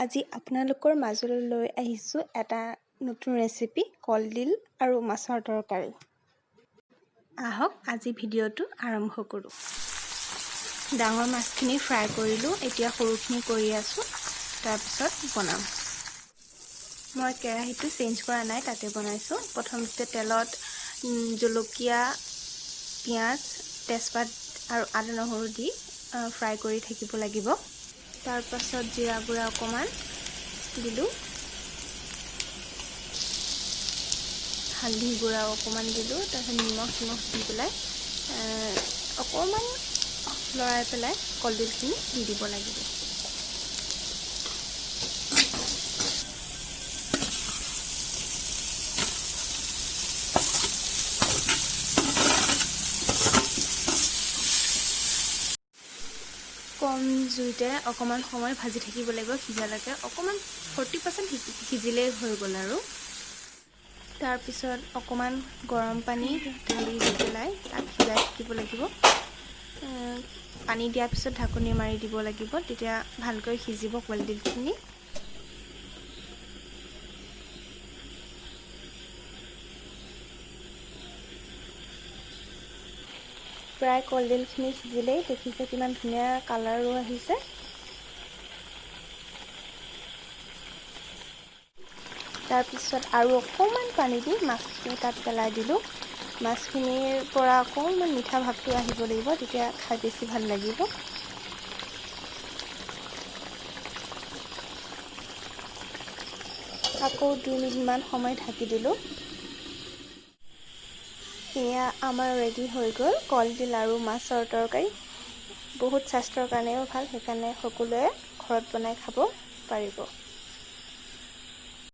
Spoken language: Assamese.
আজি আপোনালোকৰ মাজলৈ লৈ আহিছোঁ এটা নতুন ৰেচিপি, কলডিল আৰু মাছৰ তৰকাৰী। আহক আজি ভিডিঅ'টো আৰম্ভ কৰোঁ। ডাঙৰ মাছখিনি ফ্ৰাই কৰিলোঁ, এতিয়া সৰুখিনি কৰি আছোঁ, তাৰপিছত বনাম। মই কেৰাহীটো চেঞ্জ কৰা নাই, তাতে বনাইছোঁ। প্ৰথমতে তেলত জলকীয়া, পিঁয়াজ, তেজপাত আৰু আদা নহৰু দি ফ্ৰাই কৰি থাকিব লাগিব। তাৰপাছত জিৰা গুড়া অকণমান দিলোঁ, হালধি গুড়াও অকণমান দিলোঁ। তাৰপিছত নিমখ চিমখ দি পেলাই অকণমান লৰাই পেলাই কলডিলখিনি দি দিব লাগিব। কম জুইতে অকণমান সময় ভাজি থাকিব লাগিব সিজালৈকে। অকণমান 40% সিজিলেই হৈ গ'ল আৰু। তাৰপিছত অকণমান গৰম পানী ঢালি দি পেলাই তাক সিজাই থাকিব লাগিব। পানী দিয়াৰ পিছত ঢাকনি মাৰি দিব লাগিব, তেতিয়া ভালকৈ সিজিব কলডিলখিনি। প্ৰায় কলডিলখিনি সিজিলেই, দেখিছে কিমান ধুনীয়া কালাৰো আহিছে। তাৰপিছত আৰু অকণমান পানী দি মাছখিনি তাত পেলাই দিলোঁ। মাছখিনিৰ পৰা অকণমান মিঠা ভাৱটো আহিব লাগিব, তেতিয়া খাই বেছি ভাল লাগিব। আকৌ 2 মিনিটমান সময় ঢাকি দিলোঁ। এয়া আমাৰ ৰেডি হৈ গ'ল কলডিল আৰু মাছৰ তৰকাৰী। বহুত স্বাস্থ্যৰ কাৰণেও ভাল, সেইকাৰণে সকলোৱে ঘৰত বনাই খাব পাৰিব।